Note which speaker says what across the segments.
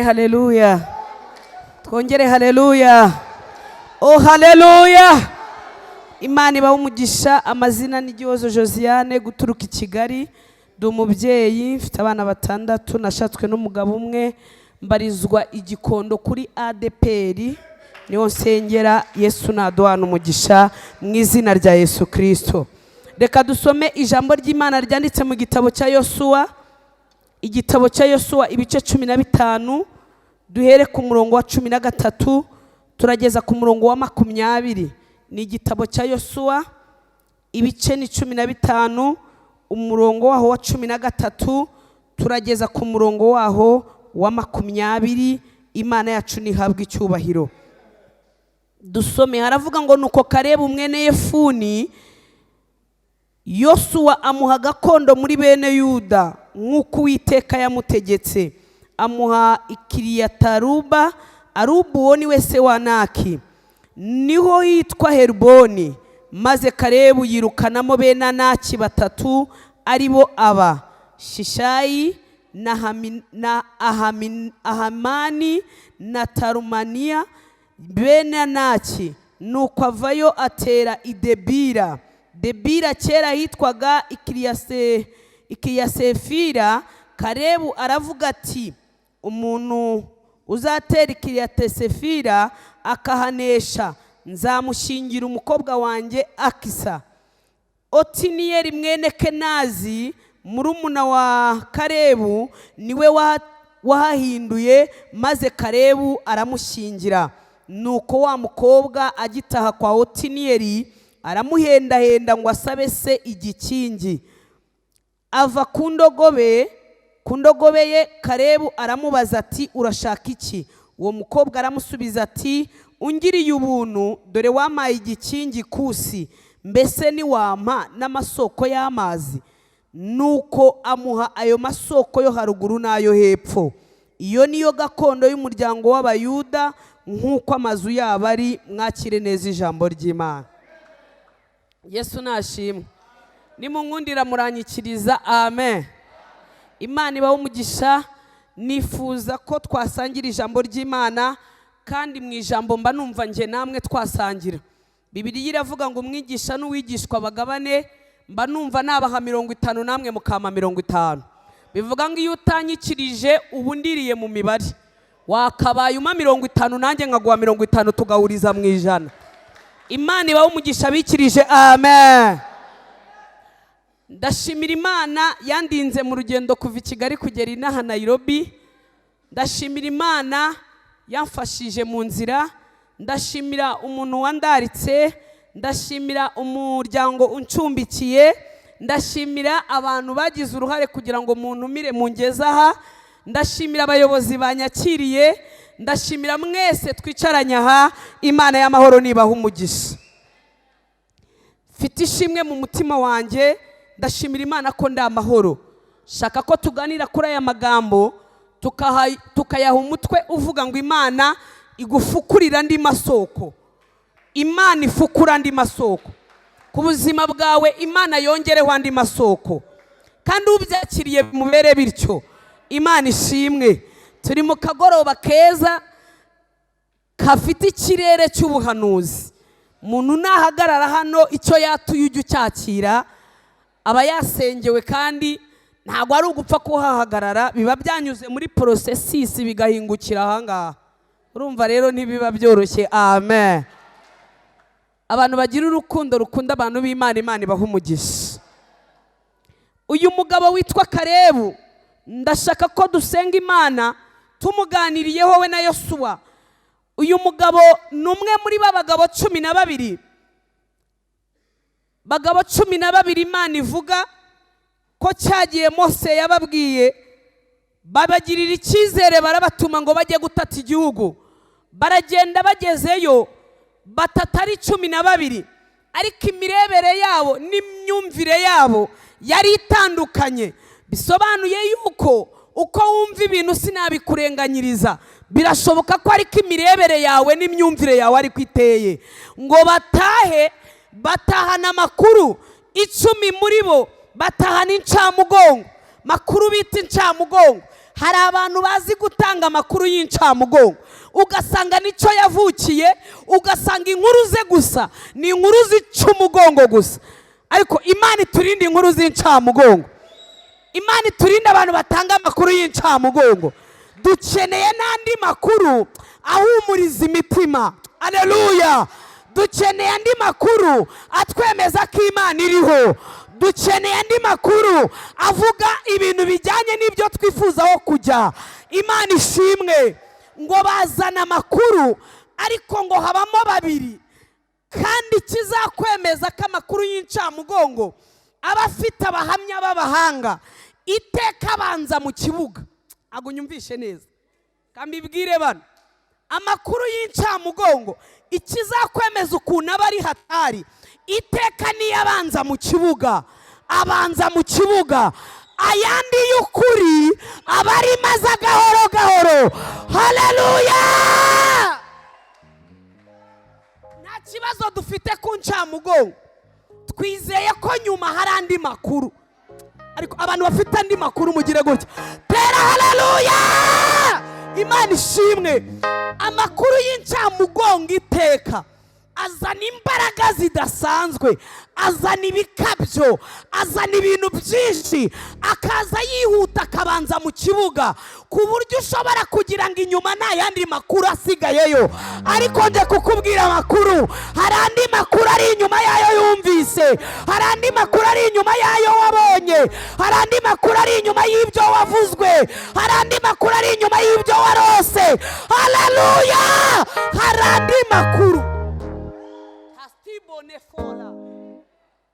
Speaker 1: Haleluya, twongere haleluya, oh haleluya. Imana ibahe umugisha. Amazina ni Gihozo Josiane, guturuka i Kigali. Ndi umubyeyi, mfite abana batandatu, nashatswe n'umugabo umwe, mbarizwa i Gikondo kuri ADEPR, niho nsengera. Yesu naduhana umugisha mu izina rya Yesu Kirisito. Reka dusome ijambo ry'Imana ryanditse mu gitabo cya Yosuwa, igitabo cya Yosuwa, ibice 15, duhere ku murongo wa 13 turageza ku murongo wa 20. Ni igitabo cya Yosuwa, ibice ni 15, umurongo waho wa 13 turageza ku murongo waho wa 20. Imana yacu ntihabwe icyubahiro. Dusome, haravuga ngo: "Nuko Karebu mwene Yefuni, Yosuwa amuha gakondo muri bene Yuda nk'uko Uwiteka yamutegetse, amuha Ikiriyataruba." Aruba uwo ni we se wa Naki, niho hitwa Heruboni. "Maze Karebu yirukanamo bene Anaki batatu, ari bo aba: Shishayi na Ahamani na Tarumaniya, bene Anaki. Nuko avayo atera i Debira." Debira kera hitwaga Ikiriyasefira. Karebu aravuga ati: "Umuntu uzatera Ikiriyatesefira akahanesha, nzamushingira umukobwa wanjye Akisa." Otiniyeli mwene Kenazi, murumuna wa Karebu, niwe wahahinduye, maze Karebu aramushyingira. Nuko wa mukobwa agitaha kwa Otiniyeli, aramuhendahenda ngo asabe se igikingi. Ava ku ndogobe, ku ndogobe ye. Karebu aramubaza ati: "Urashaka iki?" Uwo mukobwa aramusubiza ati: "Ungiriye ubuntu, dore wampaye igikingi kusi, mbese ntiwampa n'amasoko y'amazi?" Nuko amuha ayo masoko yo haruguru n'ayo hepfo. Iyo niyo gakondo y'umuryango w'Abayuda nk'uko amazu yabo ari. Mwakire neza ijambo ry'Imana. Yesu nashimwe. Nimunkundira muranyikiriza amen. Imana ibahe umugisha. Nifuza ko twasangira ijambo ry'Imana, kandi mu ijambo mba numva njye namwe twasangira. Bibiliya iravuga ngo umwigisha n'uwigishwa bagabane. Mba numva nabaha 50 namwe mukampa 50. Bivuga ngo iyo utanyikirije uba undiriye mu mibare. Wakabaye umpa 50 nanjye nkaguha 50, tugahuriza mu 100. Imana ibahe umugisha bikirije amen. Ndashimira Imana yandinze mu rugendo kuva i Kigali kugera inaha Nairobi. Ndashimira Imana yamfashije mu nzira. Ndashimira umuntu wandaritse, ndashimira umuryango uncumbikiye, ndashimira abantu bagize uruhare kugira ngo muntumire mungeze aha, ndashimira abayobozi banyakiriye, ndashimira mwese twicaranye aha. Imana y'amahoro nibaha umugisha. Mfite ishimwe mu mutima wanjye, ndashimira Imana ko ndi amahoro. Shaka ko tuganira kuri aya magambo, tukayaha umutwe uvuga ngo: "Imana igufukurira andi masoko." Imana ifukura andi masoko ku buzima bwawe, Imana yongereho andi masoko, kandi ubyakiriye bimubere bityo. Imana ishimwe. Turi mu kagoroba keza gafite ikirere cy'ubuhanuzi. Umuntu nahagarara hano, icyo yatuye ujya ucyakira, aba yasengewe, kandi ntabwo ari ugupfa kuhahagarara, biba byanyuze muri process bigahingukira ahangaha. Urumva rero ntibiba byoroshye. Amen. Abantu bagira urukundo rukunda abantu b'Imana, Imana ibaha umugisha. Uyu mugabo witwa Karebu, ndashaka ko dusenga Imana tumuganiriyeho, we na Yosuwa. Uyu mugabo ni umwe muri ba bagabo 12, bagabo 12 Imana ivuga ko cyagiye Mose yababwiye, babagirira icyizere, barabatuma ngo bajye gutata igihugu. Baragenda, bagezeyo batatu ari 12, ariko imirebere yabo n'imyumvire yabo yari itandukanye. Bisobanuye yuko uko wumva ibintu sinabikurenganyiriza, birashoboka ko ariko imirebere yawe n'imyumvire yawe ariko iteye. Ngo batahe, batahana amakuru. 10 muri bo batahana incamugongo, makuru bita incamugongo. Hari abantu bazi gutanga amakuru y'incamugongo, ugasanga nicyo yavukiye, ugasanga inkuru ze gusa ni inkuru zica umugongo gusa. Ariko Imana iturinde inkuru z'incamugongo, Imana iturinde abantu batanga amakuru y'incamugongo. Dukeneye n'andi makuru ahumuriza imitima. Aleluya! Dukeneye andi makuru atwemeza ko Imana iriho. Dukeneye andi makuru avuga ibintu bijyanye n'ibyo twifuzaho kujya. Imana ishimwe. Ngo bazana amakuru, ariko ngo habamo babiri. Kandi kizakwemeza ko amakuru y'incamugongo aba afite abahamya b'abahanga, iteka abanza mu kibuga. Ntabwo unyumvishe neza, kambibwire bano. Amakuru y'incamugongo, ikizakwemeza ukuntu aba ari hatari, iteka niyo abanza mu kibuga, abanza mu kibuga. Ayandi y'ukuri aba arimo aza gahoro gahoro. Haleluya! Nta kibazo dufite ku ncamugongo, twizeye ko nyuma hari andi makuru. Ariko abantu bafite andi makuru, mugire gutya, tera haleluya! Imana ishimwe. Amakuru y'incamugongo iteka azana imbaraga zidasanzwe, azana ibikabyo, azana ibintu byinshi, akaza yihuta, akabanza mu kibuga, ku buryo ushobora kugira ngo inyuma nta yandi makuru asigayeyo. Ariko njye kukubwira amakuru, hari andi makuru ari inyuma yayo yumvise, hari andi makuru ari inyuma yayo wabonye, hari andi makuru ari inyuma y'ibyo wavuzwe, hari andi makuru ari inyuma y'ibyo warose. Haleluya! Hari andi makuru. Hasitibone fora.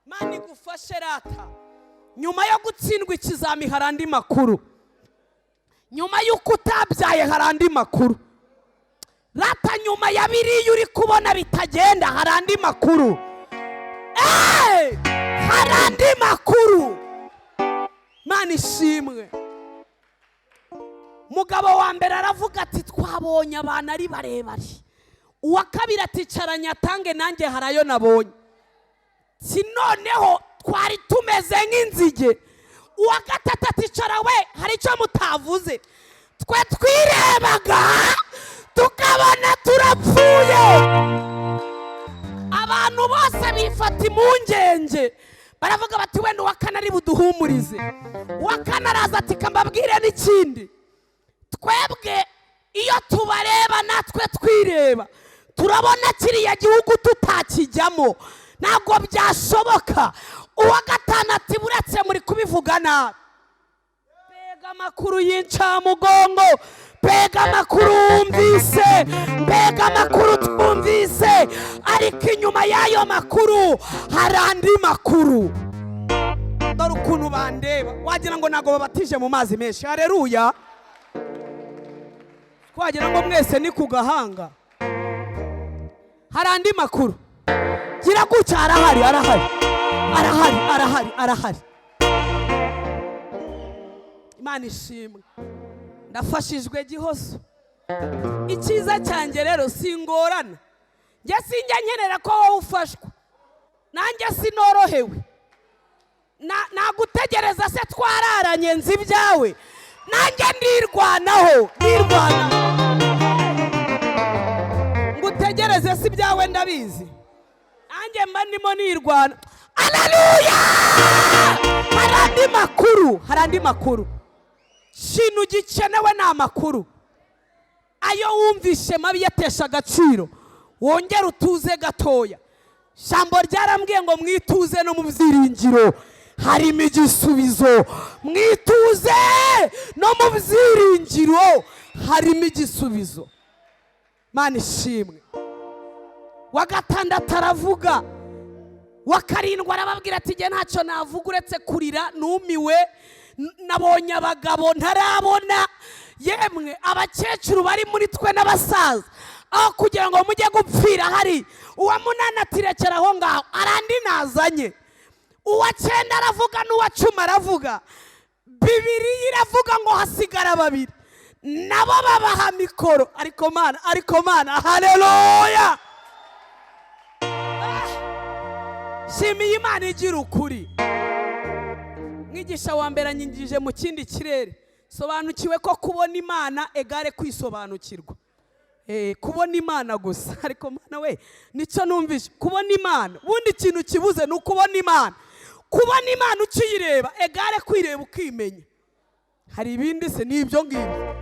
Speaker 1: Mani igufashe rata. Nyuma yo gutsindwa ikizami hari andi makuru. Nyuma y'uko utabyaye hari andi makuru rata. Nyuma ya biriya uri kubona bitagenda hari andi makuru. Hari andi makuru. Mana ishimwe. Mugabo wa mbere aravuga ati: "Twabonye abantu ari barebare." Uwa kabiri ati: "Caranye atange, nanjye hari ayo nabonye." Si noneho twari tumeze nk'inzige. Uwa gatatu ati: "Cara we, hari icyo mutavuze. Twe twirebaga tukabona turapfuye." Abantu bose bifata impungenge, baravuga bati: "Wenda uwa kane ari buduhumurize." Uwa kane araza ati: "Kambabwire n'ikindi. Twebwe iyo tubareba natwe twireba, turabona kiriya gihugu tutakijyamo, ntabwo byashoboka." Uwa gatanu ati: "Buretse, muri kubivuga nabi." Mbega amakuru y'incamugongo! Mbega amakuru wumvise! Mbega amakuru twumvise! Ariko inyuma y'ayo makuru hari andi makuru. Dore ukuntu bandeba, wagira ngo ntabwo babatije mu mazi menshi. Hareruya! Twagira ngo mwese ni ku gahanga. Hari andi makuru. Gira gutya, arahari, arahari, arahari, arahari, arahari. Imana ishimwe. Ndafashijwe gihozo. Icyiza cyanjye rero singorana. Njye sinjya nkenera ko wowe ufashwa, nanjye sinorohewe. Nagutegereza se twararanye, nzi ibyawe? Nanjye ndirwanaho, ndirwanaho. Ngo utegereze si ibyawe, ndabizi, nanjye mba ndimo nirwana. Aleluya! Hari andi makuru, hari andi makuru. Ikintu gikenewe ni amakuru. Ayo wumvishe mabi yatesha agaciro, wongere utuze gatoya. Ijambo ryarambwiye ngo mwituze no mu byiringiro harimo igisubizo. Mwituze no mu byiringiro harimo igisubizo. Mana ishimwe. Wa gatandatu aravuga, wa karindwi arababwira ati: "Njye ntacyo navuga uretse kurira, numiwe. Nabonye abagabo ntarabona. Yemwe abakecuru bari muri twe n'abasaza, aho kugira ngo mujye gupfira hari." Uwa munani ati: "Rekera aho ngaho, arandi nazanye." Uwa cyenda aravuga, n'uwa 10 aravuga. Bibiliya iravuga ngo hasigara babiri, nabo babaha mikoro. Ariko Mana, ariko Mana, haleluya! Shimiye Imana igira ukuri. Mwigisha wa mbere anyingije mu kindi kirere. Sobanukiwe ko kubona Imana égale kwisobanukirwa. Kubona Imana gusa, ariko Mana we, nicyo numvise. Kubona Imana, ubundi ikintu kibuze ni ukubona Imana. Kubona Imana ukiyireba égale kwireba ukimenya. Hari ibindi se? Ni ibyo ngibyo.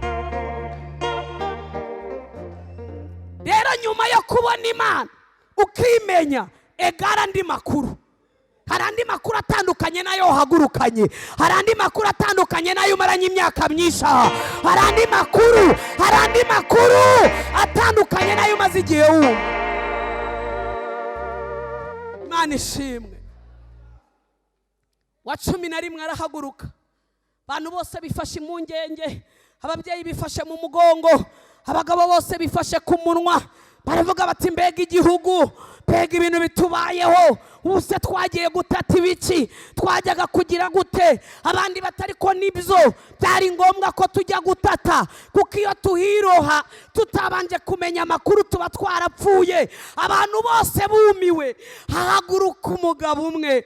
Speaker 1: Rero nyuma yo kubona Imana ukimenya, égale andi makuru. Hari andi makuru atandukanye n'ayo wahagurukanye, hari andi makuru atandukanye n'ayo umaranye imyaka myinshi aha, hari andi makuru, hari andi makuru atandukanye n'ayo umaze igihe wumva. Imana ishimwe. Wa 11 arahaguruka, abantu bose bifashe impungenge, ababyeyi bifashe mu mugongo, abagabo bose bifashe ku munwa, baravuga bati: "Mbega igihugu, mbega ibintu bitubayeho! Ubuse twagiye gutata ibiki? Twajyaga kugira gute?" Abandi batari ko nibyo, byari ngombwa ko tujya gutata, kuko iyo tuhiroha tutabanje kumenya amakuru tuba twarapfuye. Abantu bose bumiwe. Hahaguruka umugabo umwe,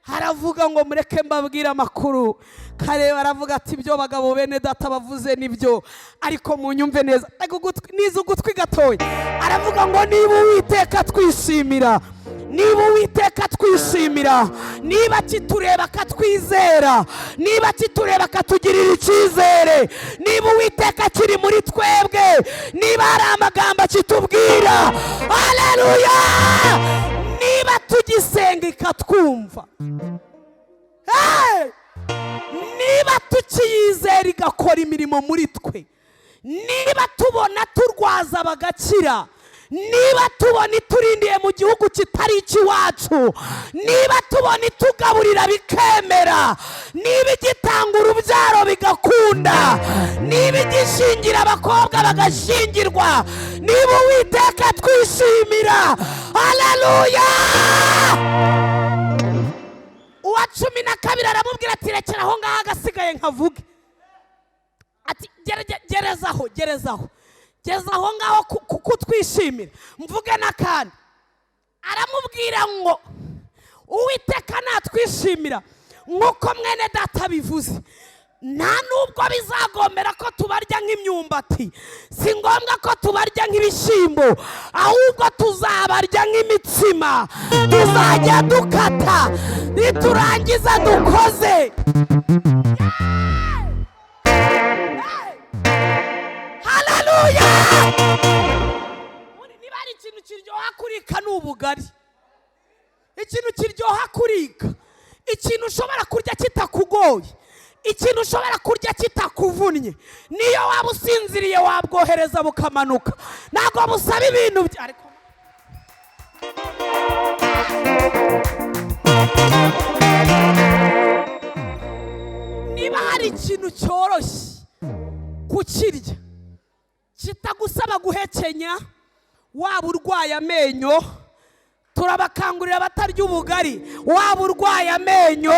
Speaker 1: haravuga ngo: "Mureke mbabwire amakuru." Kareba aravuga ati: "Ibyo bagabo bene data bavuze nibyo, ariko munyumve neza." Tega ugutwi, niza ugutwi gatoya. Aravuga ngo: "Niba Uwiteka twishimira, niba Uwiteka twishimira, niba akitureba akatwizera, niba akitureba akatugirira icyizere, niba Uwiteka akiri muri twebwe, niba hari amagambo akitubwira, haleluya, niba tugisenga ikatwumva, hey! Niba tukiyizera igakora imirimo muri twe, niba tubona turwaza bagakira, niba tubona iturindiye mu gihugu kitari icy'iwacu, niba tubona itugaburira bikemera, niba igitanga urubyaro bigakunda, niba igishingira abakobwa bagashingirwa, niba Uwiteka twishimira, haleluya." Uwa 12 aramubwira ati: "Rekera aho ngaho, agasigaye nkavuge." Ati: "Gerezaho, gerezaho, geza aho ngaho kutwishimira, mvuge n'akandi." Aramubwira ngo: "Uwiteka natwishimira nk'uko mwene data bivuze, nta nubwo bizagombera ko tubarya nk'imyumbati, si ngombwa ko tubarya nk'ibishyimbo, ahubwo tuzabarya nk'imitsima. Tuzajya dukata, niturangiza dukoze." Haleluya! Niba hari ikintu kiryoha kurika ni ubugari. Ikintu kiryoha kurika, ikintu ushobora kurya kitakugoye, ikintu ushobora kurya kitakuvunnye, niyo waba usinziriye wabwohereza bukamanuka. Ntabwo busaba ibintu bya ariko. Niba hari ikintu cyoroshye kukirya kitagusaba guhekenya, waba urwaye amenyo, turabakangurira abatarya ubugari, waba urwaye amenyo,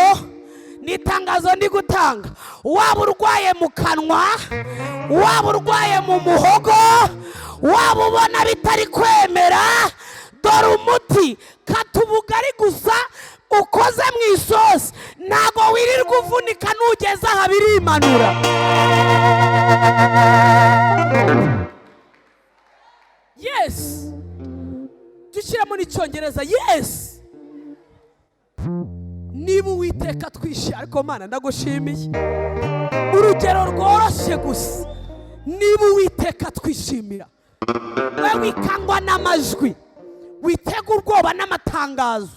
Speaker 1: ni itangazo ndi gutanga, waba urwaye mu kanwa, waba urwaye mu muhogo, waba ubona bitari kwemera, dore umuti: kata ubugari gusa ukoze mu isosi, ntabwo wirirwa uvunika, nugeze aha birimanura. Yes, dushyiramo n'icyongereza. Yes, niba Uwiteka twishe, ariko Mana ndagushimiye, urugero rworoshye gusa: niba Uwiteka twishimira, we wikangwa n'amajwi, witega ubwoba n'amatangazo,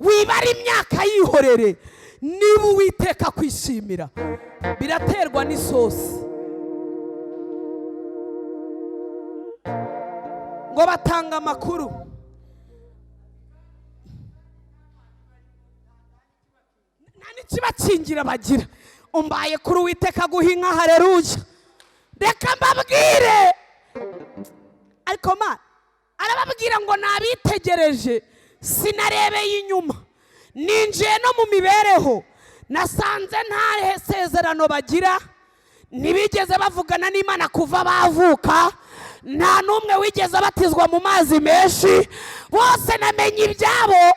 Speaker 1: wibara imyaka, yihorere. Niba Uwiteka kwishimira, biraterwa n'isosi. Ngo batanga amakuru, nta n'ikibakingira bagira. Umbaye kuri Uwiteka guha inka, hareruya. Reka mbabwire, ariko ma arababwira ngo: "Nabitegereje, sinarebeye inyuma, ninjiye no mu mibereho, nasanze nta sezerano bagira, ntibigeze bavugana n'Imana kuva bavuka, nta n'umwe wigeze abatizwa mu mazi menshi. Bose namenye ibyabo."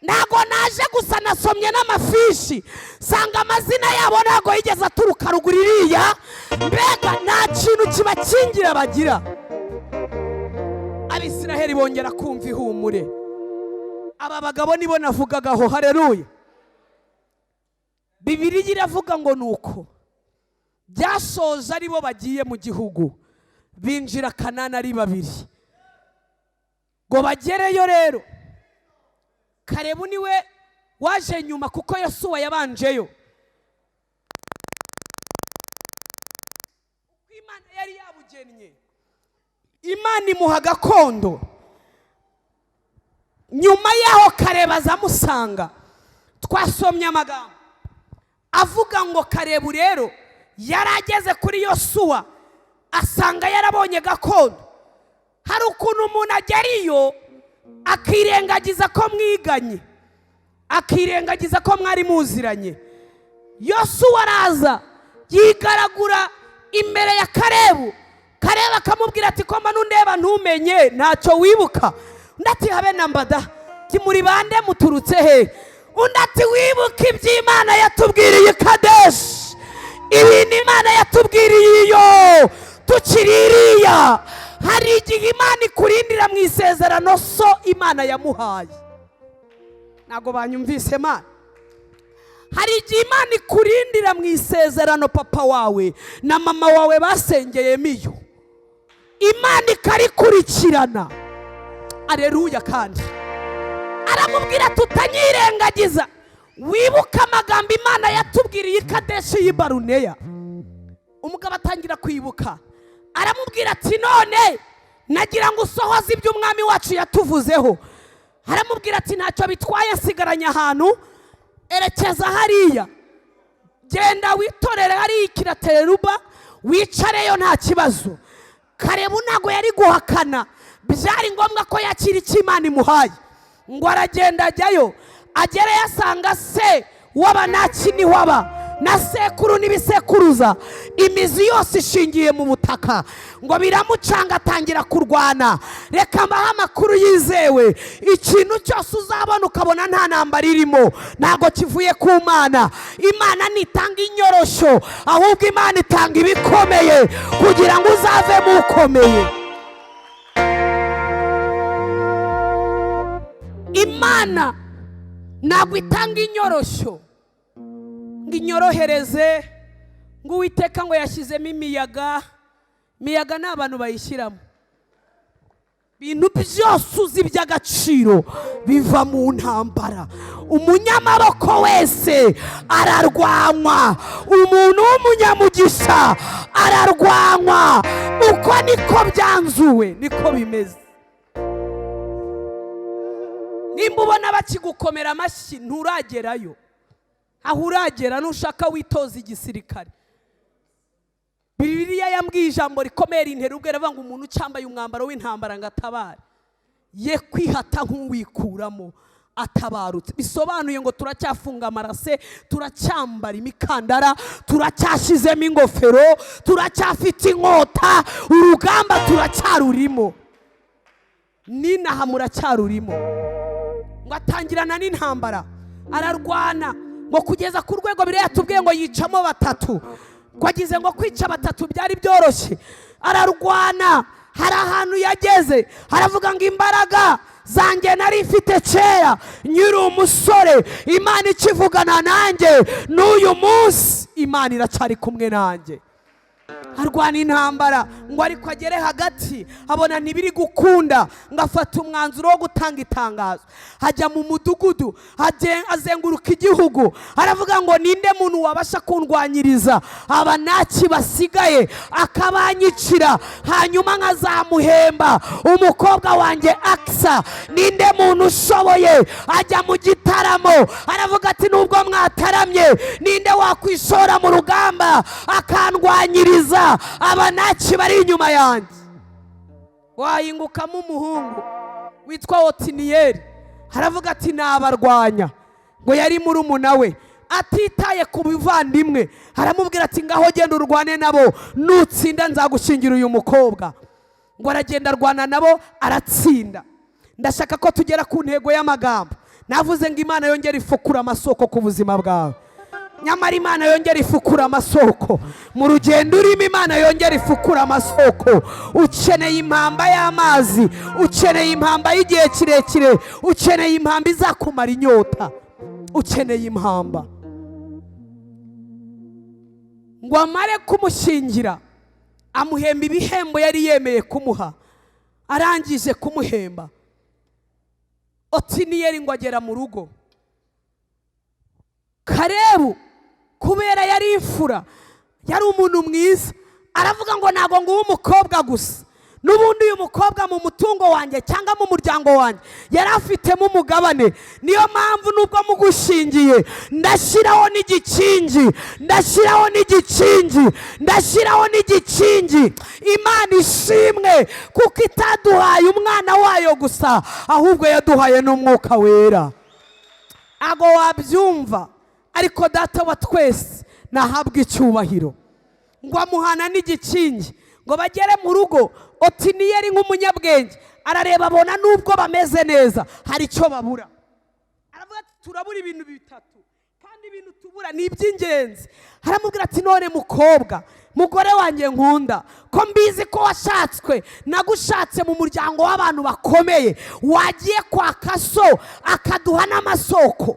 Speaker 1: Ntago naje gusa, nasomye n'amafishi, sanga amazina yabo ntago yigeze aturuka ruguru iriya. Mbega nta kintu kibakingira bagira. Abisiraheli bongera kumva ihumure. Aba bagabo nibo navugagaho. Hareruya! Bibiliya iravuga ngo nuko byasoje aribo bagiye mu gihugu, binjira Kanani ari babiri. Ngo bagereyo rero, Karebu niwe waje nyuma kuko Yosuwa yabanjeyo. Uko Imana yari yabugennye, Imana imuha gakondo. Nyuma yaho Karebu azamusanga. Twasomye amagambo avuga ngo Karebu rero yari ageze kuri Yosuwa, asanga yarabonye gakondo. Hari ukuntu umuntu agera iyo akirengagiza ko mwiganye, akirengagiza ko mwari muziranye. Yosuwa araza yigaragura imbere ya Karebu. Karebu akamubwira ati: "Ko mba nundeba ntumenye, ntacyo wibuka?" Undi ati: "Habe na mbada." Muri bande? Muturutse he? Undi ati: "Wibuke iby'Imana yatubwiriye i Kadeshi, ibintu Imana yatubwiriye iyo tukiri iriya." Hari igihe Imana ikurindira mu isezerano so Imana yamuhaye. Ntabwo banyumvise Mana. Hari igihe Imana ikurindira mu isezerano papa wawe na mama wawe basengeyemo, iyo Imana ikarikurikirana. Areruya! Kandi aramubwira: "Tutanyirengagiza, wibuke amagambo Imana yatubwiriye i Kadeshi y'i Baruneya." Umugabo atangira kwibuka, aramubwira ati: "None nagira ngo usohoze ibyo umwami wacu yatuvuzeho." Aramubwira ati: "Ntacyo bitwaye, asigaranye ahantu, erekeza hariya, genda witorere hariya ikirateruba, wicareyo, nta kibazo." Karebu ntabwo yari guhakana, byari ngombwa ko yakira icyo Imana imuhaye. Ngo aragenda ajyayo, agerayo asanga se w'Abanaki niho aba, na sekuru n'ibisekuruza, imizi yose ishingiye mu butaka. Ngo biramucanga, atangira kurwana. Reka mbahe amakuru yizewe: ikintu cyose uzabona ukabona nta ntambara irimo, ntabwo kivuye ku Mana. Imana ntitanga inyoroshyo, ahubwo Imana itanga ibikomeye kugira ngo uzavemo ukomeye. Imana ntabwo itanga inyoroshyo ngo inyorohereze, ngo Uwiteka ngo yashyizemo imiyaga. Imiyaga ni abantu bayishyiramo. Ibintu byose uzi by'agaciro biva mu ntambara. Umunyamaboko wese ararwanywa, umuntu w'umunyamugisha ararwanywa. Uko niko byanzuwe, niko bimeze. Nimba ubona bakigukomera amashyi, nturagerayo. Aho uragera, nushaka witoza igisirikare. Bibiliya yambwiye ijambo rikomeye rintera ubwo, iravuga ngo umuntu ucyambaye umwambaro w'intambara ngo atabare, ye kwihata nk'uwikuramo atabarutse. Bisobanuye ngo turacyafunga amarase, turacyambara imikandara, turacyashyizemo ingofero, turacyafite inkota, urugamba turacyarurimo, n'inaha muracyarurimo. Ngo atangirana n'intambara, ararwana ngo kugeza ku rwego biriya tubwiye ngo yicamo batatu. Ngo agize ngo kwica batatu byari byoroshye. Ararwana, hari ahantu yageze aravuga ngo: "Imbaraga zanjye nari mfite kera nkiri umusore, Imana ikivugana nanjye, n'uyu munsi Imana iracyari kumwe nanjye." Arwana intambara, ngo ariko agere hagati abona ntibiri gukunda, ngo afate umwanzuro wo gutanga itangazo. Ajya mu mudugudu, azenguruka igihugu, aravuga ngo: "Ninde muntu wabasha kundwanyiriza Abanaki basigaye akabanyicira, hanyuma nkazamuhemba umukobwa wanjye Akisa? Ninde muntu ushoboye?" Ajya mu gitaramo, aravuga ati: "Nubwo mwataramye, ninde wakwishora mu rugamba akandwanyiriza Abanaki bari inyuma yanjye?" Wahingukamo umuhungu witwa Otiniyeri, aravuga ati: "Nabarwanya." Ngo yari murumuna we, atitaye ku bivandimwe, aramubwira ati: "Ngaho genda urwane nabo, nutsinda nzagushyingira uyu mukobwa." Ngo aragenda arwana nabo, aratsinda. Ndashaka ko tugera ku ntego y'amagambo. Navuze ngo Imana yongere ifukura amasoko ku buzima bwawe. Nyamara Imana yongera ifukura amasoko mu rugendo urimo. Imana yongera ifukura amasoko. Ukeneye impamba y'amazi, ukeneye impamba y'igihe kirekire, ukeneye impamba izakumara inyota, ukeneye impamba. Ngo amare kumushyingira, amuhemba ibihembo yari yemeye kumuha. Arangije kumuhemba, Otiniyeli ngo agera mu rugo. Karebu kubera yari imfura, yari umuntu mwiza, aravuga ngo ntabwo nguha umukobwa gusa, n'ubundi uyu mukobwa mu mutungo wanjye cyangwa mu muryango wanjye yari afitemo umugabane. Niyo mpamvu nubwo mugushingiye, ndashyiraho n'igikingi, ndashyiraho n'igikingi, ndashyiraho n'igikingi. Imana ishimwe kuko itaduhaye umwana wayo gusa, ahubwo yaduhaye n'Umwuka Wera. Ntabwo wabyumva, ariko Data wa twese nahabwa icyubahiro. Ngo amuhana n'igikingi. Ngo bagere mu rugo, Otiniyeli nk'umunyabwenge arareba, abona nubwo bameze neza hari icyo babura. Aravuga ati: "Turabura ibintu bitatu, kandi ibintu tubura ni iby'ingenzi." Aramubwira ati: "None mukobwa, mugore wanjye nkunda, ko mbizi ko washatswe, nagushatse mu muryango w'abantu bakomeye, wagiye kwaka so akaduha n'amasoko?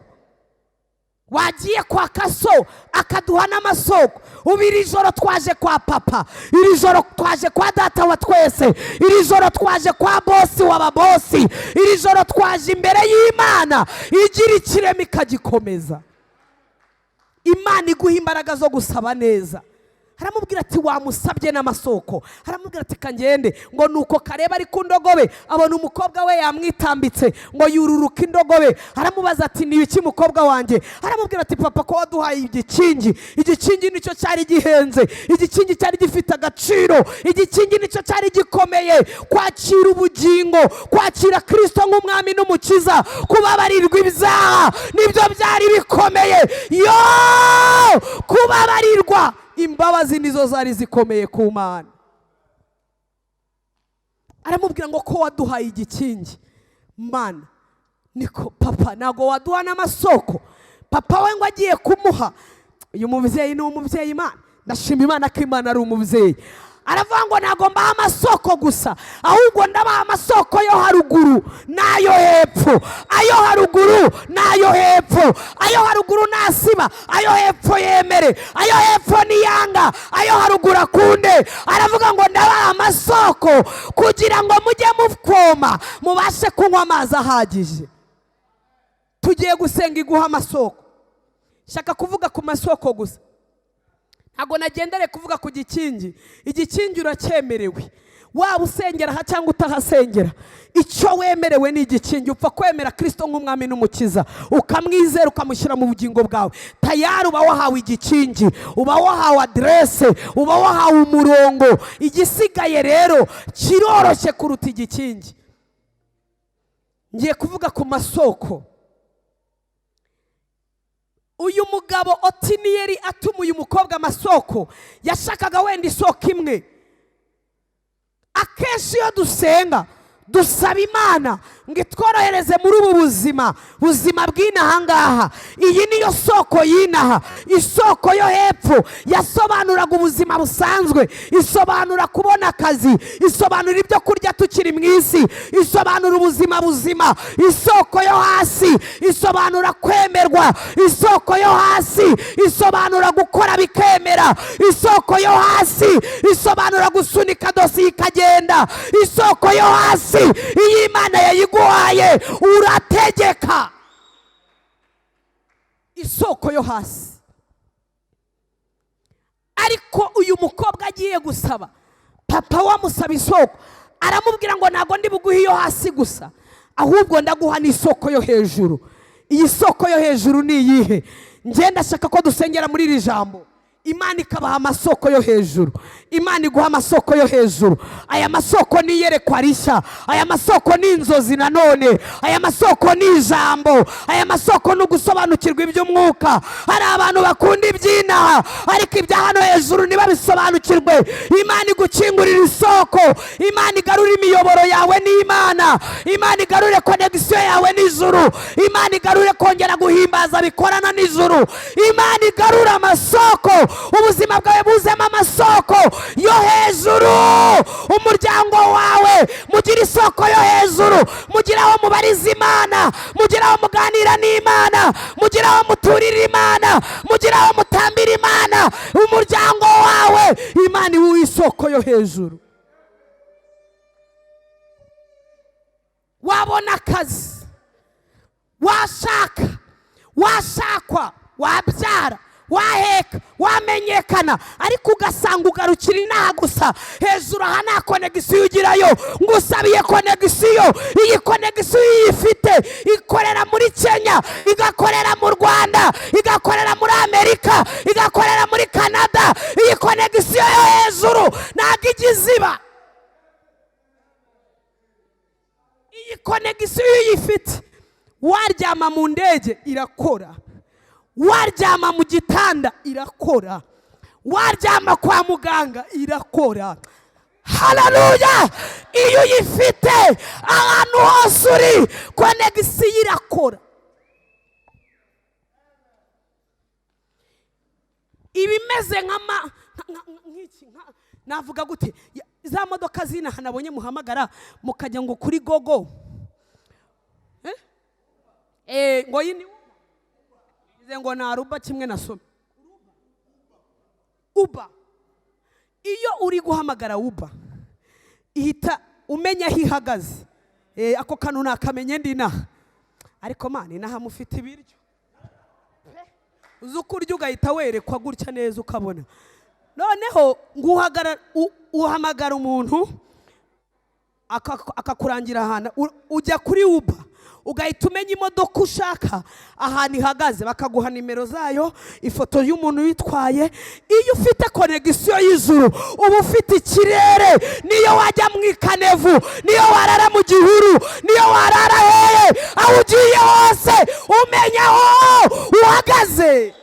Speaker 1: Wagiye kwaka so akaduha n'amasoko?" Ubu iri joro twaje kwa papa, iri joro twaje kwa Data wa twese, iri joro twaje kwa bosi w'ababosi, iri joro twaje imbere y'Imana igira ikirema ikagikomeza. Imana iguha imbaraga zo gusaba neza. Aramubwira ati: "Wamusabye n'amasoko?" Aramubwira ati: "Kangende." Ngo nuko Kareba ari ku ndogobe, abona umukobwa we yamwitambitse, ngo yururuka indogobe. Aramubaza ati: "Ni ibiki, mukobwa wanjye?" Aramubwira ati: "Papa, ko waduhaye igikingi?" Igikingi nicyo cyari gihenze, igikingi cyari gifite agaciro, igikingi nicyo cyari gikomeye. Kwakira ubugingo, kwakira Kirisito nk'Umwami n'Umukiza, kubabarirwa ibyaha, nibyo byari bikomeye. Yo kubabarirwa, imbabazi nizo zari zikomeye ku Mana. Aramubwira ngo: "Ko waduhaye igikingi, Mana, niko papa, ntabwo waduha n'amasoko?" Papa we ngo agiye kumuha. Uyu mubyeyi ni umubyeyi. Imana, ndashima Imana ko Imana ari umubyeyi. Aravuga ngo: "Ntabwo mbaha amasoko gusa, ahubwo ndabaha amasoko yo haruguru n'ayo hepfo, ayo haruguru n'ayo hepfo. Ayo haruguru nasiba, ayo hepfo yemere; ayo hepfo niyanga, ayo haruguru akunde." Aravuga ngo: "Ndabaha amasoko kugira ngo mujye muvoma, mubashe kunywa amazi ahagije." Tugiye gusenga iguha amasoko. Shaka kuvuga ku masoko gusa, ntabwo nagendere kuvuga ku gikingi. Igikingi uracyemerewe, waba usengera aha cyangwa utahasengera, icyo wemerewe ni igikingi. Upfa kwemera Kirisito nk'Umwami n'Umukiza, ukamwizera, ukamushyira mu bugingo bwawe, tayari uba wahawe igikingi, uba wahawe aderese, uba wahawe umurongo. Igisigaye rero kiroroshye kuruta igikingi. Ngiye kuvuga ku masoko. Uyu mugabo Otiniyeli atuma uyu mukobwa amasoko, yashakaga wenda isoko imwe. Akenshi iyo dusenga, dusaba Imana ngo itworohereze muri ubu buzima bw'inaha ngaha. Iyi niyo soko y'inaha. Isoko yo hepfo yasobanuraga ubuzima busanzwe, isobanura kubona akazi, isobanura ibyo kurya tukiri mu isi, isobanura ubuzima buzima. Isoko yo hasi isobanura kwemerwa. Isoko yo hasi isobanura gukora bikemera. Isoko yo hasi isobanura gusunika dosiye ikagenda. Isoko yo hasi, iyo Imana yayiguhaye, urategeka. Isoko yo hasi. Ariko uyu mukobwa agiye gusaba, papa wamusaba isoko, aramubwira ngo: "Ntabwo ndi buguhe iyo hasi gusa, ahubwo ndaguha n'isoko yo hejuru." Iyi soko yo hejuru ni iyihe? Ngenda ndashaka ko dusengera muri iri jambo. Imana ikabaha amasoko yo hejuru. Imana iguha amasoko yo hejuru. Aya masoko ni iyerekwa rishya, aya masoko ni inzozi nanone, aya masoko ni ijambo, aya masoko ni ugusobanukirwa iby'umwuka. Hari abantu bakunda iby'inaha, ariko ibya hano hejuru ntibabisobanukirwe. Imana igukingurira isoko, Imana igarura imiyoboro yawe n'Imana, Imana igarure connexion yawe n'ijuru, Imana igarure kongera guhimbaza bikorana n'ijuru, Imana igarure amasoko, ubuzima bwawe buzemo amasoko yo hejuru, umuryango wawe mugire isoko yo hejuru, mugire aho mubariza Imana, mugire aho muganira n'Imana, mugire aho muturira Imana, mugire aho mutambira Imana. Umuryango wawe Imana iwuhe isoko yo hejuru. Wabona akazi, washaka, washakwa, wabyara, waheka, wamenyekana, ariko ugasanga ugarukira inaha gusa. Hejuru aha nta connexion ugirayo. Ngusabiye connexion. Iyi connexion uyifite ikorera muri Kenya, igakorera mu Rwanda, igakorera muri Amerika, igakorera muri Canada. Iyi connexion yo hejuru ntabwo ijya iziba. Iyi connexion uyifite, waryama mu ndege irakora, waryama mu gitanda irakora, waryama kwa muganga irakora. Haleluya! Iyo uyifite ahantu hose uri, connexion irakora. Ibimeze nk'iki, navuga gute, za modoka zinaha nabonye muhamagara mukajya ngo kuri gogo, ngo yini ngo na Aruba kimwe na Soma Uba. Iyo uri guhamagara Uba ihita umenya aho ihagaze. Ako kantu nakamenye ndi inaha, ariko mani inaha mufite ibiryo, uzi uko urya ugahita werekwa gutya neza ukabona. Noneho uhamagara umuntu akakurangira ahantu, ujya kuri Uba ugahita umenya imodoka ushaka ahantu ihagaze, bakaguha nimero zayo, ifoto y'umuntu uyitwaye. Iyo ufite connexion y'ijuru uba ufite ikirere. Niyo wajya mu ikanevu, niyo warara mu gihuru, niyo warara hehe, aho ugiye hose umenya aho uhagaze.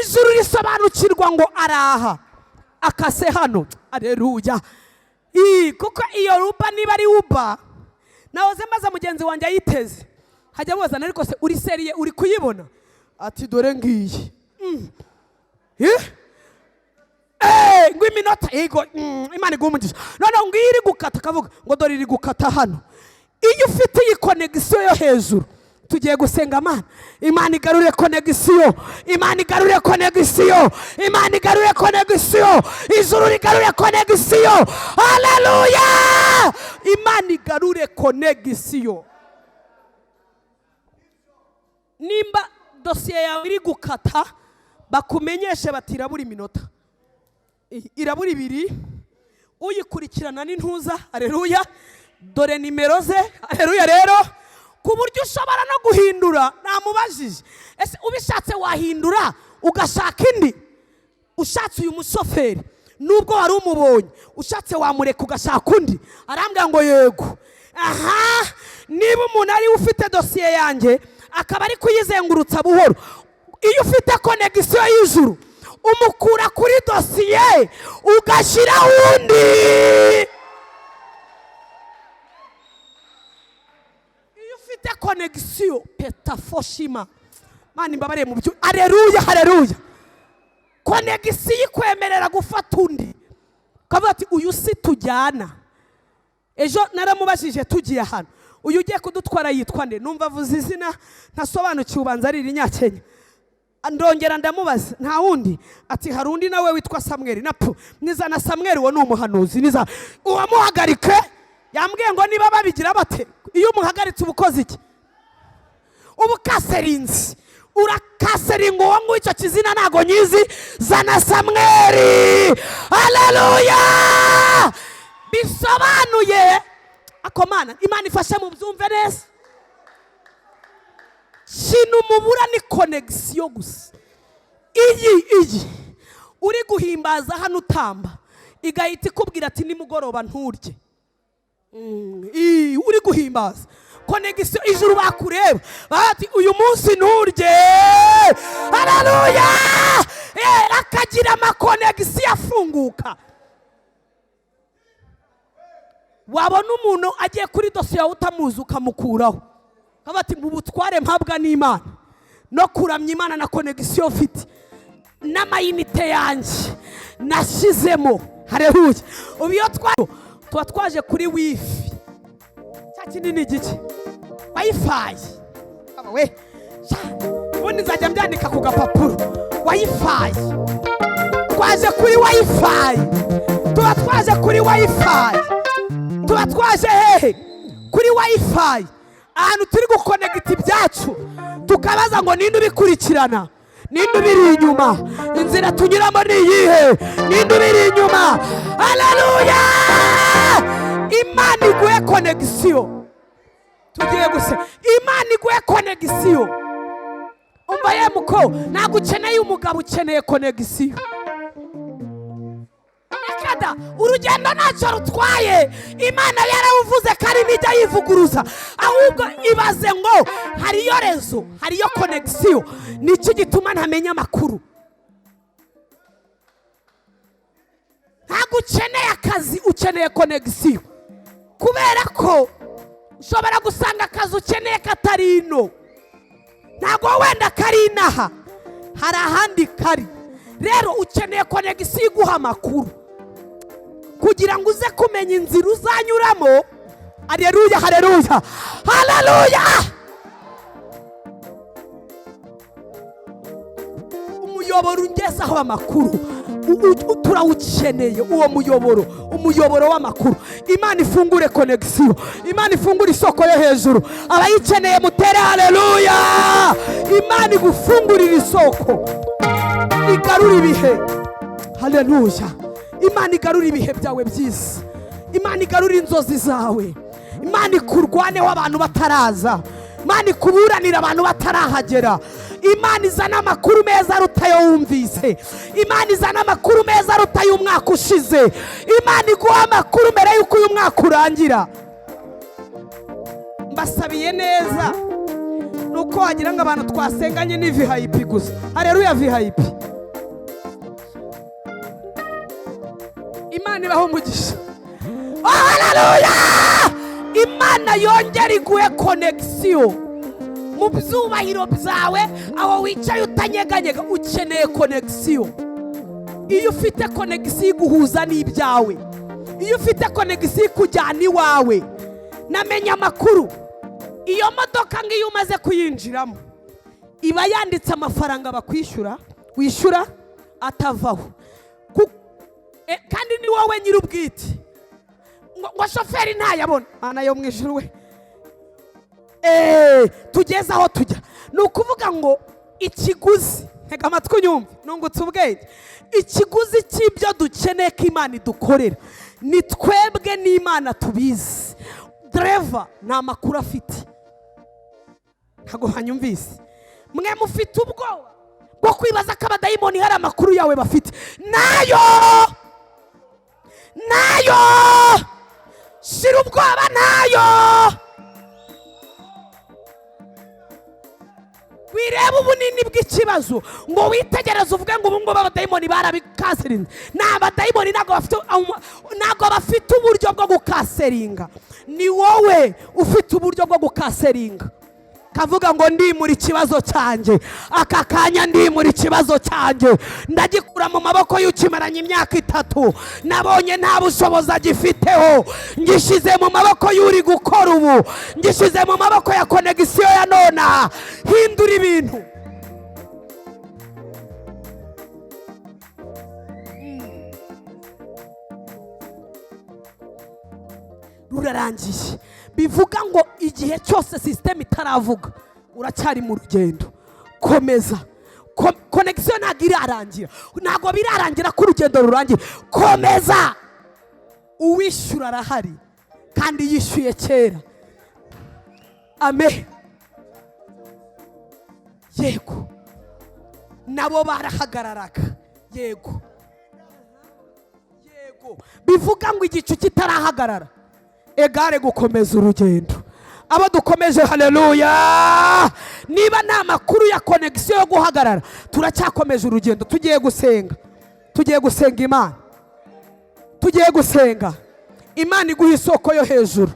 Speaker 1: Ijuru risobanukirwa ngo araha akase hano. Aleluya! Kuko iyo Uba niba ari Uba, nahoze maze mugenzi wanjye ayiteze, hajya mubazana, ariko se uri seriye uri kuyibona? Ati dore ngiyi. Ngo iminota yego, Imana iguhe umugisha. Noneho ngiyi iri gukata, akavuga ngo dore iri gukata hano. Iyo ufite iyi connexion yo hejuru, tugiye gusenga Imana, Imana igarure connexion, Imana igarure connexion, Imana igarure connexion, ijuru rigarure connexion. Haleluya! Imana igarure connexion. Nimba dosiye yawe iri gukata, bakumenyeshe bati irabura iminota, irabura ibiri, uyikurikirana n'intuza. Haleluya! Dore nimero ze. Haleluya! Rero ku buryo ushobora no guhindura, namubajije ese ubishatse wahindura ugashaka indi? Ushatse uyu mushoferi nubwo wari umubonye, ushatse wamureka ugashaka undi? Arambwira ngo yego. Aha, niba umuntu ari ufite dosiye yanjye akaba ari kuyizengurutsa buhoro, iyo ufite connexion y'ijuru umukura kuri dosiye ugashyiraho undi. Iyo ufite connexion petafoshima, Mana imbabare mu byo. Haleluya, haleluya! Connexion ikwemerera gufata undi, ukavuga ati uyu si tujyana. Ejo naramubajije tugiye ahantu, uyu ugiye kudutwara yitwa nde? Numva avuze izina ntasobanukiwe, ubanza ari irinyakenya. Ndongera ndamubaza nta wundi? Ati hari undi nawe witwa Samweli. Napu nizana Samweli, uwo ni umuhanuzi, niza uwamuhagarike. Yambwiye ngo niba babigira bate, iyo umuhagaritse uba ukoze iki? Uba ukaserinze, urakaseringa uwo nguwo, icyo kizina ntago nyizi, zana Samweli. Haleluya! Bisobanuye ako Mana, Imana ifashe mu byumve neza. Kintu mubura ni connexion gusa. Iyi uri guhimbaza hano utamba, igahita ikubwira ati nimugoroba nturye. Uri guhimbaza connexion, ijuru bakureba bati uyu munsi nturye. Haleluya! Akagira ama connexion afunguka. Wabona umuntu agiye kuri dosiye yawe utamuzi, ukamukuraho, ati mu butware mpabwa n'Imana no kuramya Imana na connexion mfite n'amayinite yanjye nashyizemo. Hareruye! Ubu iyo tuba twaje kuri wifi, cya kinini gike, WiFi we, ubundi nzajya mbyandika ku gapapuro. WiFi, twaje kuri WiFi, tuba twaje kuri WiFi. Tuba twaje hehe? Kuri WiFi, ahantu turi gukonegita ibyacu, tukabaza ngo ninde ubikurikirana, ninde ubiri inyuma, inzira tunyuramo ni iyihe, ninde ubiri inyuma? Haleluya! Imana iguhe connexion. Tugiye gusa, Imana iguhe connexion. Umva ye muko, ntabwo ukeneye umugabo, ukeneye connexion. Kada urugendo ntacyo rutwaye, Imana yarawuvuze kandi ntijya yivuguruza. Ahubwo ibaze ngo hariyo réseau, hariyo connexion, ni iki gituma ntamenya amakuru? Ntabwo ukeneye akazi, ukeneye connexion, kubera ko ushobora gusanga akazi ukeneye katari ino, ntabwo wenda kari inaha, hari ahandi kari. Rero ukeneye connexion iguha amakuru kugira ngo uze kumenya inzira uzanyuramo. Hareruya, hareruya, hareruya! Umuyoboro ungezaho amakuru turawukeneye, uwo muyoboro, umuyoboro w'amakuru. Imana ifungure connexion, Imana ifungure isoko yo hejuru. Abayikeneye mutere hareruya! Imana igufungurire isoko, igarure ibihe. Hareruya! Imana igarura ibihe byawe byiza, Imana igarura inzozi zawe, Imana ikurwaneho abantu bataraza, Imana ikuburanira abantu batarahagera, Imana izana amakuru meza aruta ayo wumvise, Imana izana amakuru meza aruta ay'umwaka ushize, Imana iguha amakuru mbere y'uko uyu mwaka urangira. Mbasabiye neza, nuko wagira ngo abantu twasenganye ni VIP gusa. Hareruya, VIP! Imana ibaho umugisha. Haleluya! Imana yongera iguhe connexion mu byubahiro byawe, aho wicaye utanyeganyega, ukeneye connexion. Iyo ufite connexion iguhuza n'ibyawe, iyo ufite connexion ikujyana iwawe, namenya amakuru. Iyo modoka ngiyo umaze kuyinjiramo iba yanditse amafaranga bakwishyura, wishyura atavaho, kandi ni wowe nyir'ubwite. Ngo shoferi ntayabona. Mana yo mu ijuru we! Tugeze aho tujya, ni ukuvuga ngo ikiguzi, ntega amatwi unyumve, nungutse ubwenge. Ikiguzi cy'ibyo dukeneye ko Imana idukorera ni twebwe n'Imana tubizi. Driver nta makuru afite. Ntabwo hanyumvise. Mwe mufite ubwoba bwo kwibaza ko abadayimoni hari amakuru yawe bafite. Nayo nayo, shira ubwoba, nayo. Wireba ubunini bw'ikibazo ngo witegereze uvuge ngo ubu ngubu abadayimoni barabikaserinze. Ni abadayimoni ntabwo bafite uburyo bwo gukaseringa, ni wowe ufite uburyo bwo gukaseringa. Kavuga ngo ndimura ikibazo cyanjye aka kanya, ndimura ikibazo cyanjye, ndagikura mu maboko y'ukimaranye imyaka 3, nabonye nta bushobozi agifiteho, ngishyize mu maboko y'uri gukora ubu, ngishyize mu maboko ya connexion ya nonaha. Hindura ibintu. Rurarangiye. Bivuga ngo igihe cyose system itaravuga uracyari mu rugendo. Komeza. Connexion ntabwo irarangira, ntabwo birarangira ko urugendo rurangira. Komeza. Uwishyura arahari kandi yishyuye kera. Amen. Yego, Nabo barahagararaga. Yego, yego. Bivuga ngo igicu kitarahagarara égale gukomeza urugendo. Abo dukomeje, haleluya! Niba nta makuru ya connexion yo guhagarara, turacyakomeje urugendo. Tugiye gusenga, tugiye gusenga Imana, tugiye gusenga Imana iguha isoko yo hejuru.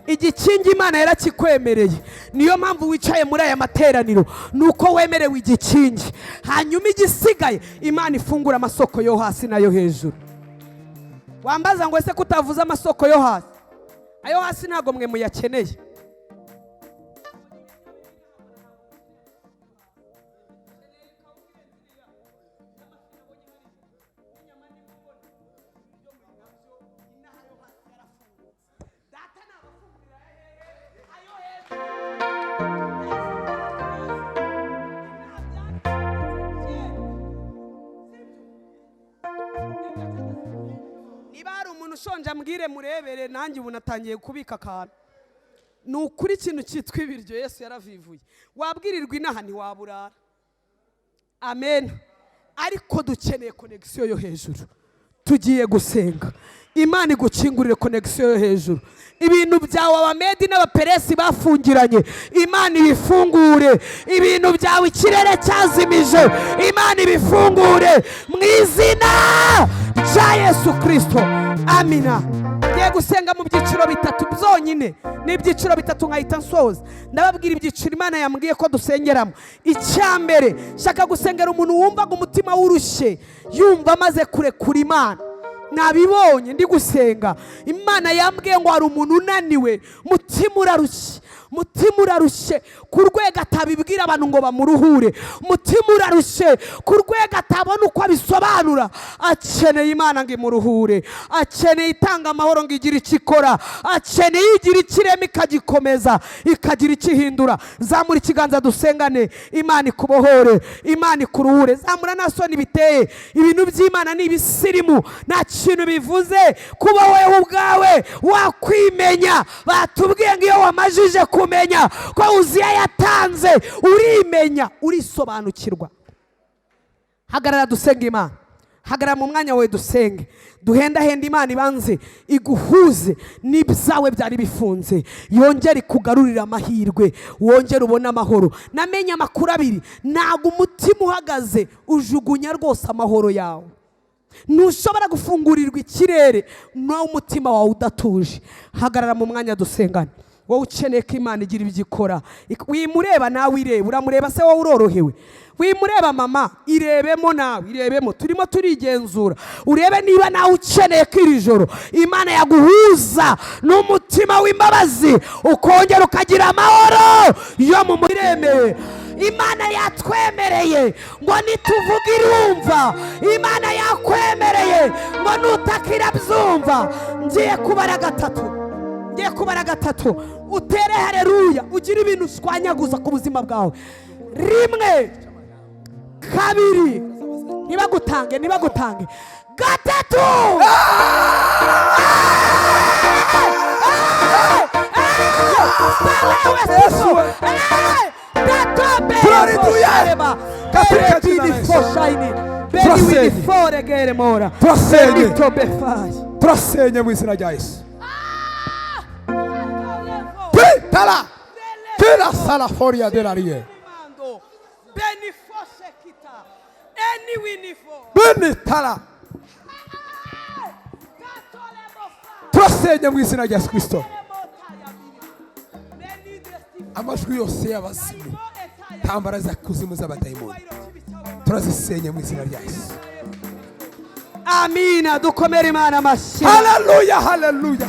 Speaker 1: Igikingi Imana yarakikwemereye, niyo mpamvu wicaye muri aya materaniro, ni uko wemerewe igikingi. Hanyuma igisigaye, Imana ifungura amasoko yo hasi n'ayo hejuru. Wambaza ngo: "Ese kutavuze amasoko yo hasi?" Ayo hasi ntabwo mwe muyakeneye. Niba hari umuntu ushonje ambwire murebere. Nanjye ubu natangiye kubika akantu. Ni ukuri, ikintu cyitwa ibiryo Yesu yaravivuye. Wabwirirwa inaha ntiwaburara. Amen. Ariko dukeneye connexion yo hejuru. Tugiye gusenga Imana igukingurire connexion yo hejuru. Ibintu byawe Abamedi n'Abaperesi bafungiranye, Imana ibifungure. Ibintu byawe ikirere cyazimije, Imana ibifungure mu izina rya Yesu Kirisito. Amina. Ngiye gusenga mu byiciro bitatu byonyine, ni ibyiciro bitatu nkahita nsoza. Ndababwira ibyiciro Imana yambwiye ko dusengeramo. Icya mbere, shaka gusengera umuntu wumvaga umutima wurushye, yumva amaze kurekura Imana. Nabibonye ndi gusenga, Imana yambwiye ngo hari umuntu unaniwe, mutima urarushye, mutima urarushye ku rwego atabibwira abantu ngo bamuruhure, mutima urarushye ku rwego atabona uko abisobanura. Akeneye Imana ngo imuruhure, akeneye itanga amahoro ngo igire icyo ikora, akeneye igira ikirema ikagikomeza, ikagira icyo ihindura. Zamura ikiganza dusengane, Imana ikubohore, Imana ikuruhure. Zamura, nta soni biteye. Ibintu by'Imana ni ibisirimu, nta kintu bivuze kuba wowe ubwawe wakwimenya. Batubwiye ngo iyo wamajije kumenya ko Uziya yatanze, urimenya, urisobanukirwa. Hagarara dusenge Imana. Hagarara mu mwanya wawe dusenge, duhendahenda Imana ibanze iguhuze n'ibyawe byari bifunze, yongere ikugarurire amahirwe, wongere ubone amahoro. Namenye amakuru abiri: ntabwo umutima uhagaze ujugunya rwose amahoro yawe. Ntushobora gufungurirwa ikirere nawe umutima wawe udatuje. Hagarara mu mwanya dusengane. Wowe ukeneye ko Imana igira ibyo ikora, wimureba nawe, ireba. Uramureba se wowe urorohewe? Wimureba mama, irebemo nawe, irebemo. Turimo turigenzura. Urebe niba nawe ukeneye ko iri joro Imana yaguhuza n'umutima w'imbabazi, ukongera ukagira amahoro yo mu muremewe. Imana yatwemereye ngo nituvuga irumva. Imana yakwemereye ngo nutaka irabyumva. Ngiye kubara gatatu, ngiye kubara gatatu, utere hareruya, ugire ibintu ushwanyaguza ku buzima bwawe. Rimwe, kabiri, ntibagutange, ntibagutange, gatatu!
Speaker 2: Yesu we. Turarituye. Katika jina la Yesu. Turasenye. Turasenye. Turasenye mu izina rya Yesu. Pitala tira sala foria de la rie benitala. Turasenye mu izina rya Yesu Kirisito amajwi yose y'abazimu, tambara za kuzimu z'abadayimoni, turazisenye mu izina rya Yesu.
Speaker 1: Amina. Dukomere Imana amashyi.
Speaker 2: Haleluya, haleluya.